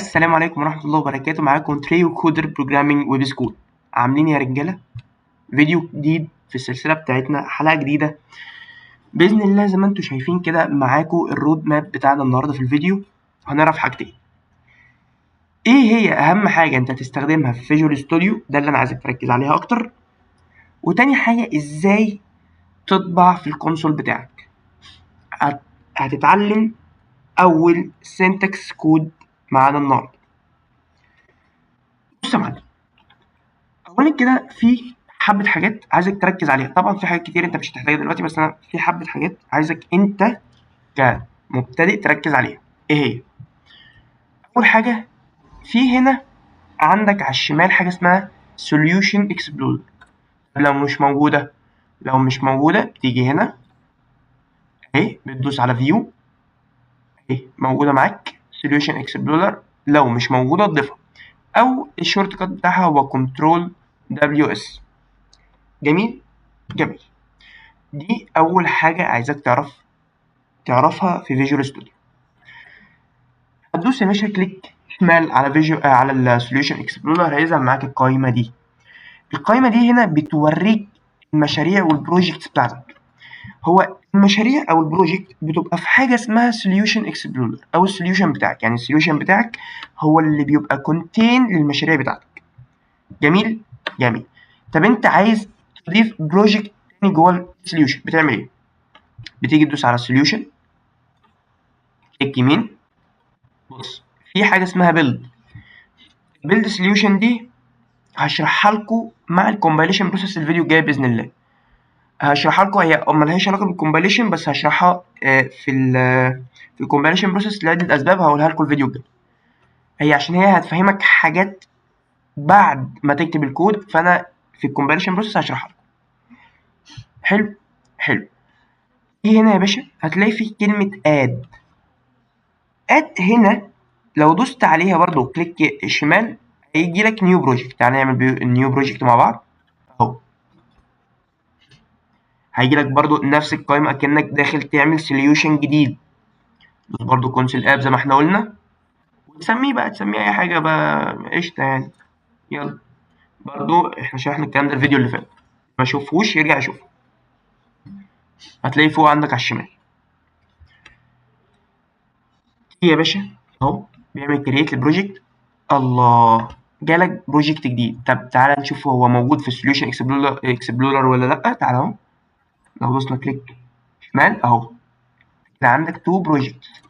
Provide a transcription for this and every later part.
السلام عليكم ورحمة الله وبركاته. معاكم تريو Coder Programming Web School. عاملين يا رجالة؟ فيديو جديد في السلسلة بتاعتنا، حلقة جديدة بإذن الله. زي ما انتم شايفين كده معاكم ال road map بتاعنا. النهاردة في الفيديو هنعرف حاجتين. ايه هي أهم حاجة انت هتستخدمها في Visual Studio؟ ده اللي أنا عايزك تركز عليها أكتر. وتاني حاجة ازاي تطبع في ال console بتاعك. هتتعلم أول syntax code معانا النهارده. بص يا معلم، اولا كده في حبه حاجات عايزك تركز عليها. طبعا في حاجات كتير انت مش هتحتاجها دلوقتي، بس انا في حبه حاجات عايزك انت كمبتدئ تركز عليها. ايه هي؟ اول حاجة، في هنا عندك على الشمال حاجة اسمها Solution Explorer. لو مش موجوده بتيجي هنا اهي، بتدوس على View، اهي موجودة معاك Solution Explorer. لو مش موجودة تضيفها، او ال shortcut بتاعها هو Control W S. جميل جميل. دي اول حاجة عايزاك تعرفها في Visual Studio. هتدوس يا باشا click شمال على Visual على ال Solution Explorer، هيظهر معاك القائمة دي. القائمة دي هنا بتوريك المشاريع وال projects بتاعتك. هو المشاريع او ال project بتبقى في حاجة اسمها Solution Explorer او ال solution بتاعك. يعني ال solution بتاعك هو اللي بيبقى contain للمشاريع بتاعتك. جميل جميل. طب انت عايز تضيف project تاني جوه ال solution، بتعمل ايه؟ بتيجي تدوس على ال solution، click يمين، بص في حاجة اسمها build. build solution دي هشرحها لكم مع ال compilation process الفيديو الجاي باذن الله. هشرحها لكم، هي ملهاش علاقة بال compilation بس هشرحها في ال compilation process لعدة اسباب هقولها لكم الفيديو الجاي. هي عشان هي هتفهمك حاجات بعد ما تكتب الكود، فانا في ال compilation process هشرحها لكم. حلو حلو. ايه هنا يا باشا؟ هتلاقي في كلمة add. add هنا لو دوست عليها برضو click شمال هيجي لك new project. تعالى نعمل new project مع بعض اهو. هيجي لك برضو نفس القائمة اكنك داخل تعمل solution جديد. دوس برضو console app زي ما احنا قلنا، وتسميه بقى، تسميه اي حاجة بقى، قشطة يعني. يلا برضو احنا شرحنا الكلام ده الفيديو اللي فات، ما شوفوش يرجع يشوفه، هتلاقيه فوق عندك على الشمال. يا باشا اهو بيعمل create لل project. الله، جالك project جديد. طب تعالى نشوف هو موجود في ال Solution Explorer ولا لا. تعالى اهو، لو دوسنا click شمال اهو، كده عندك two project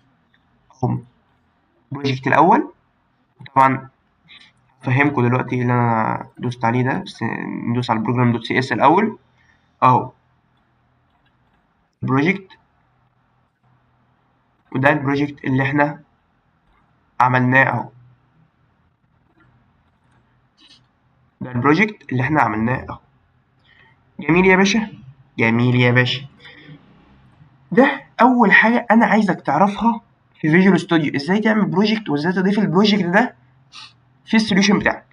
اهم. ال project الاول طبعا فهمكم دلوقتي اللي انا دوست عليه ده، بس ندوس على ال program dot CS الاول اهو، project، وده ال project اللي احنا عملناه اهو. ده ال project اللي احنا عملناه اهو. جميل يا باشا، جميل يا باشا. ده اول حاجة انا عايزك تعرفها في Visual Studio، ازاي تعمل project وازاي تضيف ال project ده في ال solution بتاعك.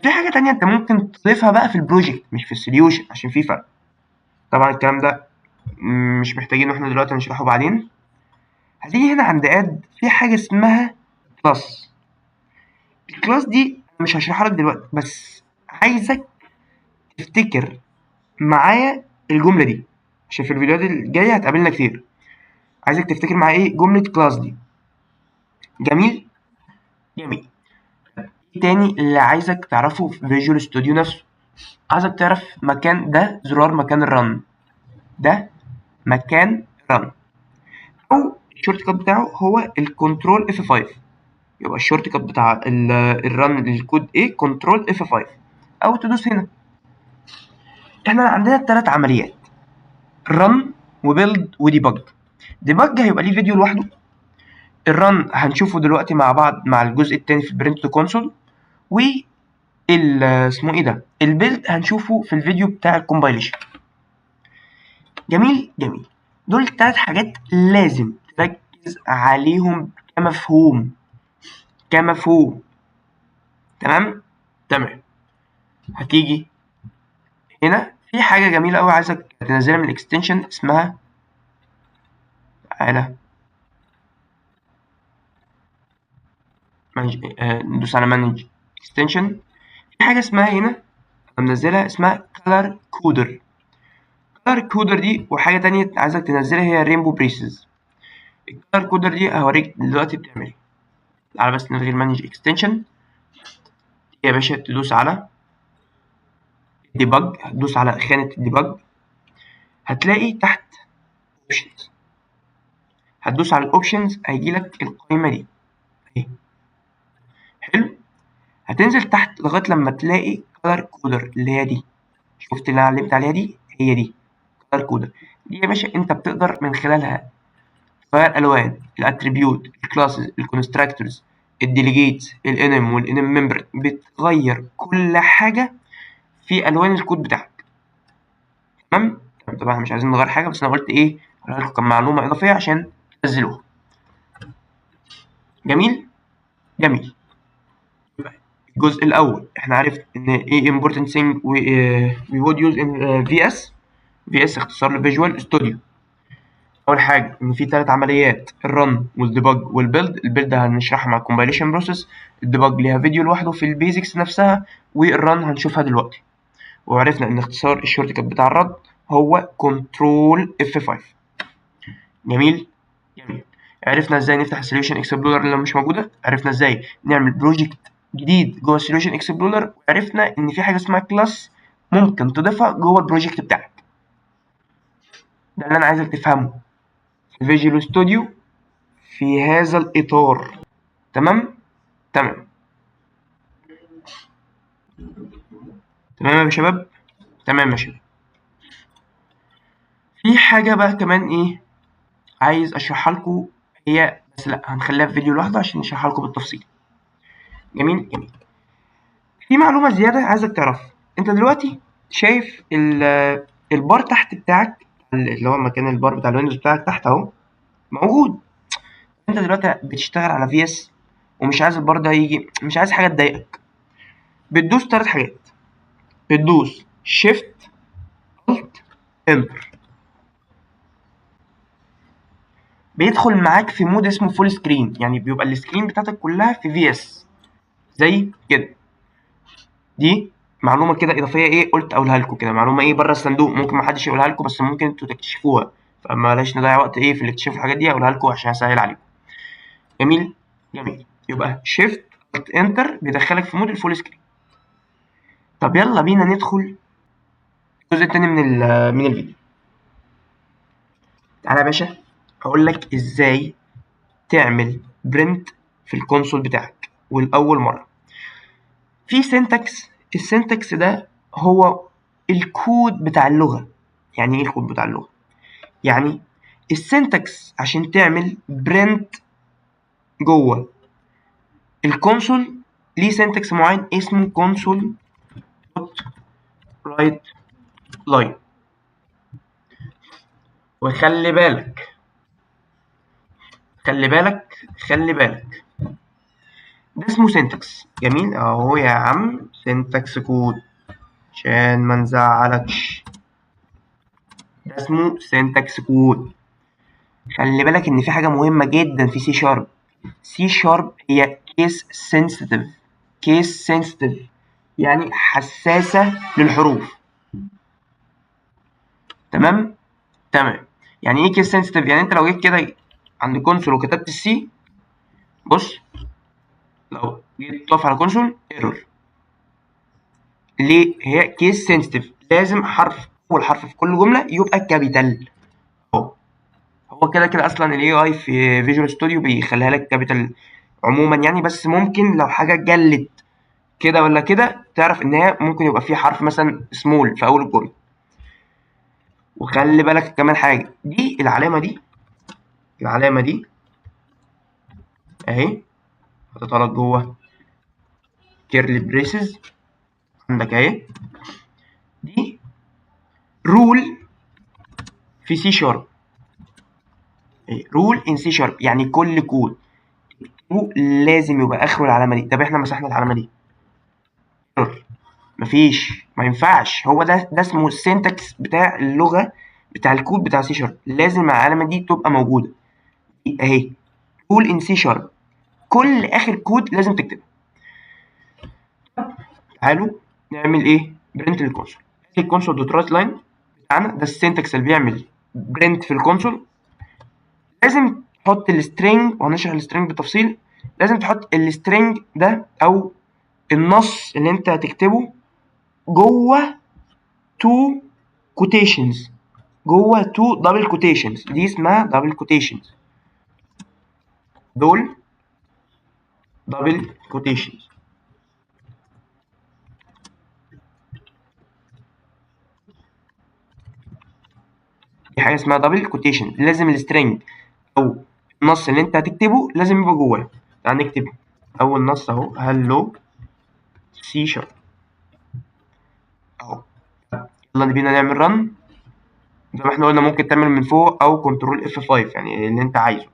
في حاجة تانية انت ممكن تضيفها بقى في ال project مش في ال solution، عشان في فرق. طبعا الكلام ده مش محتاجين احنا دلوقتي نشرحه بعدين. هتيجي هنا عند add، في حاجة اسمها class. ال class دي مش هشرحها لك دلوقتي، بس عايزك تفتكر معايا الجملة دي عشان في الفيديوهات الجاية هتقابلنا كتير. عايزك تفتكر معايا ايه جملة class دي. جميل جميل. ايه تاني اللي عايزك تعرفه في Visual Studio نفسه؟ عايزك تعرف مكان ده، زرار مكان ال run، ده مكان run، او ال shortcut بتاعه هو ال Control F 5. يبقى ال shortcut بتاع ال run لل code ايه؟ Control F 5، او تدوس هنا. احنا عندنا 3 عمليات، run و build و debug. debug هيبقى ليه فيديو لوحده. ال run هنشوفه دلوقتي مع بعض مع الجزء التاني في ال print to console، و اسمه ايه ده، ال build هنشوفه في الفيديو بتاع ال compilation. جميل جميل. دول 3 حاجات لازم تركز عليهم كمفهوم. تمام تمام. هتيجي هنا في حاجة جميلة أوي عايزك تنزلها من ال extension اسمها، تعالى manage، ندوس على manage extension. في حاجة اسمها هنا انا منزلها اسمها color coder. color coder دي، وحاجه تانية عايزك تنزلها هي rainbow braces. ال color coder دي هوريك دلوقتي بتعمل ايه. تعالى بس نلغي ال manage extension يا باشا. تدوس على debug، هتدوس على خانة debug، هتلاقي تحت options، هتدوس على ال options هيجيلك القائمة دي اهي. حلو، هتنزل تحت لغاية لما تلاقي color coder اللي هي دي، شفت اللي انا علمت عليها دي، هي دي color coder دي يا باشا. انت بتقدر من خلالها تغير الوان ال attribute، ال classes، ال constructors، ال delegates، ال enum وال enum member، بتغير كل حاجة في الوان الكود بتاعك. تمام؟ طبعا احنا مش عايزين نغير حاجة، بس انا قلت ايه اقول لكم كم معلومة اضافية عشان تنزلوها. جميل جميل. الجزء الاول احنا عرفنا ان ايه important thing we would use in VS. VS اختصار ل Visual Studio. اول حاجة ان في 3 عمليات، ال run وال debug وال build. ال build هنشرحها مع ال compilation process، ال debug ليها فيديو لوحده في ال basics نفسها، وال run هنشوفها دلوقتي. وعرفنا ان اختصار ال shortcut بتاع ال run هو control F5. جميل جميل. عرفنا ازاي نفتح ال solution explorer اللي مش موجودة، عرفنا ازاي نعمل project جديد جوه ال solution explorer، وعرفنا ان في حاجة اسمها class ممكن تضيفها جوه ال project بتاعك. ده اللي انا عايزك تفهمه في Visual Studio في هذا الاطار. تمام تمام تمام يا شباب، تمام يا شباب. في حاجة بقى كمان ايه عايز اشرحها لكم هي، بس لا هنخليها في فيديو لوحده عشان نشرحها لكم بالتفصيل. جميل جميل. في معلومة زيادة عايزك تعرفها. انت دلوقتي شايف البار تحت بتاعك اللي هو مكان البار بتاع ال Windows بتاعك تحت اهو موجود. انت دلوقتي بتشتغل على VS ومش عايز البار ده يجي، مش عايز حاجة تضايقك. بتدوس 3 حاجات، بتدوس shift alt enter، بيدخل معاك في mode اسمه full screen، يعني بيبقى ال screen بتاعتك كلها في VS زي كده. دي معلومة كده اضافية ايه قلت اقولها لكم كده، معلومة ايه بره الصندوق، ممكن ما حدش يقولها لكم بس ممكن انتوا تكتشفوها، فمعلش نضيع وقت ايه في الاكتشاف الحاجات دي، اقولها لكم عشان اسهل عليكم. جميل جميل. يبقى shift alt enter بيدخلك في mode ال full screen. طب يلا بينا ندخل الجزء التاني من الفيديو. تعالى يا باشا هقول لك ازاي تعمل print في ال console بتاعك والاول مرة. في syntax، ال syntax ده هو الكود بتاع اللغة. يعني ايه الكود بتاع اللغة؟ يعني ال syntax عشان تعمل print جوه ال console ليه syntax معين اسمه console dot write line. وخلي بالك خلي بالك خلي بالك، ده اسمه syntax. جميل اهو يا عم، syntax code عشان ما نزعلكش، ده اسمه syntax code. خلي بالك ان في حاجة مهمة جدا في C sharp. C sharp هي case sensitive. case sensitive يعني حساسة للحروف. تمام تمام. يعني ايه case sensitive؟ يعني انت لو جيت كده عند console وكتبت ال C، بص لو جيت تقف على console error. ليه؟ هي case sensitive، لازم حرف، اول حرف في كل جملة يبقى capital. اهو هو كده كده اصلا ال AI في Visual Studio بيخليها لك capital عموما يعني، بس ممكن لو حاجة جلت كده ولا كده تعرف ان هي ممكن يبقى في حرف مثلا small في اول الجملة. وخلي بالك كمان حاجة، دي العلامة دي، العلامة دي اهي حطيتها لك جوه curly braces عندك اهي، دي rule في C sharp، rule in C sharp، يعني كل كود تكتبه لازم يبقى اخره العلامة دي. طب احنا مسحنا العلامة دي، مفيش، ما ينفعش. هو ده اسمه ال syntax بتاع اللغة بتاع الكود بتاع C sharp، لازم العلامة دي تبقى موجودة اهي، rule in C sharp، كل اخر كود لازم تكتبه. تعالوا نعمل ايه؟ print لل console. ال console dot write line بتاعنا ده ال syntax اللي بيعمل print في ال console. لازم تحط ال string، وهنشرح ال string بالتفصيل. لازم تحط ال string ده او النص اللي انت هتكتبه جوه two quotations، جوه two double quotations، دي اسمها double quotations، دول double quotations. دي حاجة اسمها double quotation. لازم ال string او النص اللي انت هتكتبه لازم يبقى جواه. تعال نكتب اول نص اهو، hello C sharp اهو. يلا بينا نعمل run. زي ما احنا قلنا ممكن تعمل من فوق او control F 5، يعني اللي انت عايزه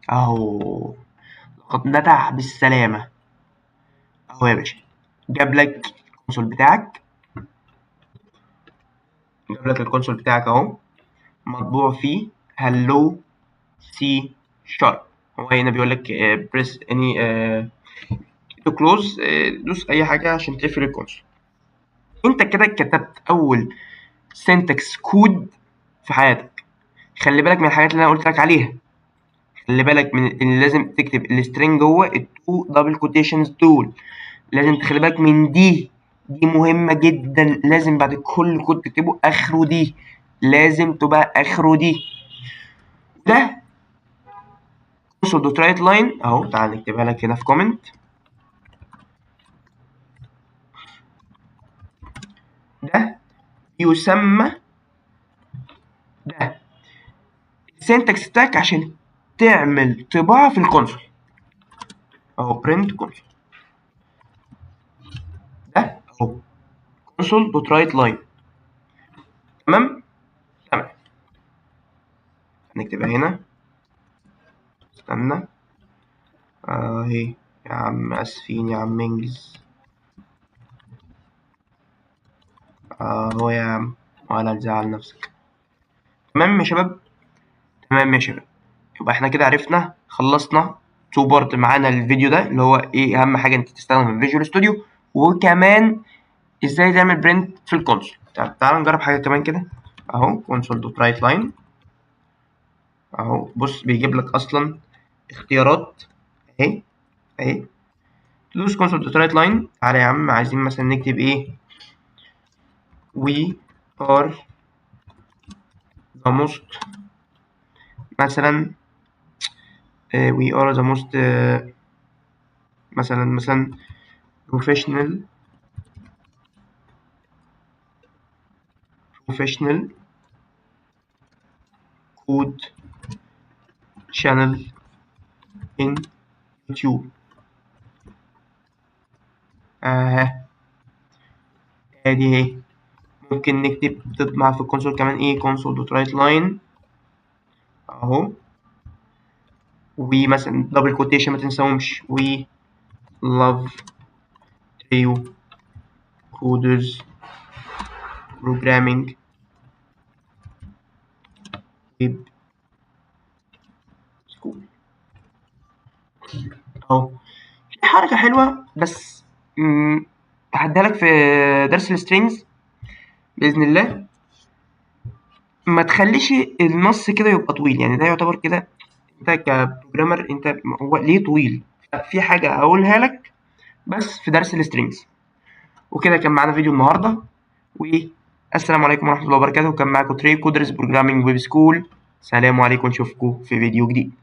اهو. لقد نتع بالسلامة اهو يا باشا، جاب لك ال console بتاعك، جاب لك ال console بتاعك اهو، مطبوع فيه hello C sharp. هو هنا بيقول لك press any to close، دوس اي حاجة عشان تقفل ال console. انت كده كتبت اول syntax code في حياتك. خلي بالك من الحاجات اللي انا قلت لك عليها، خلي بالك من ان لازم تكتب ال string جوه ال two double quotations دول، لازم تخلي بالك من دي، دي مهمة جدا. لازم بعد كل كود تكتبه اخره دي، لازم تبقى اخره دي. ده console dot write line اهو، تعال نكتبها لك هنا في comment. ده يسمى ده ال syntax بتاعك عشان تعمل طباعة في ال console اهو، print console. ده اهو console dot write line. تمام تمام، نكتبها هنا، استنى اهي يا عم، اسفين يا عم انجز اهو يا عم، ولا تزعل نفسك. تمام يا شباب، تمام يا شباب. يبقى احنا كده عرفنا، خلصنا two part معانا الفيديو ده، اللي هو ايه اهم حاجة انت تستخدم ال Visual Studio، وكمان ازاي تعمل print في ال console. طب تعالى نجرب حاجة كمان كده اهو، console dot write line اهو. بص بيجيب لك اصلا اختيارات اهي اهي، تدوس console dot write line. تعالى يا عم، عايزين مثلا نكتب ايه، we are the most مثلا، we are the most، مثلا professional code channel in YouTube. ادي اهي. ممكن نكتب تطبع في ال console كمان ايه، console dot write line اهو، ومثلا double quotation ما تنساهمش، we love trio coders programming web school اهو. في حركة حلوة بس هديها لك في درس ال strings بإذن الله. ما تخليش النص كده يبقى طويل، يعني ده يعتبر كده انت ك programmer انت هو ليه طويل؟ في حاجة هقولها لك بس في درس ال strings. وكده كان معانا فيديو النهاردة، والسلام عليكم ورحمة الله وبركاته. كان معاكم Tree Coders Programming Web School. سلام عليكم، نشوفكم في فيديو جديد.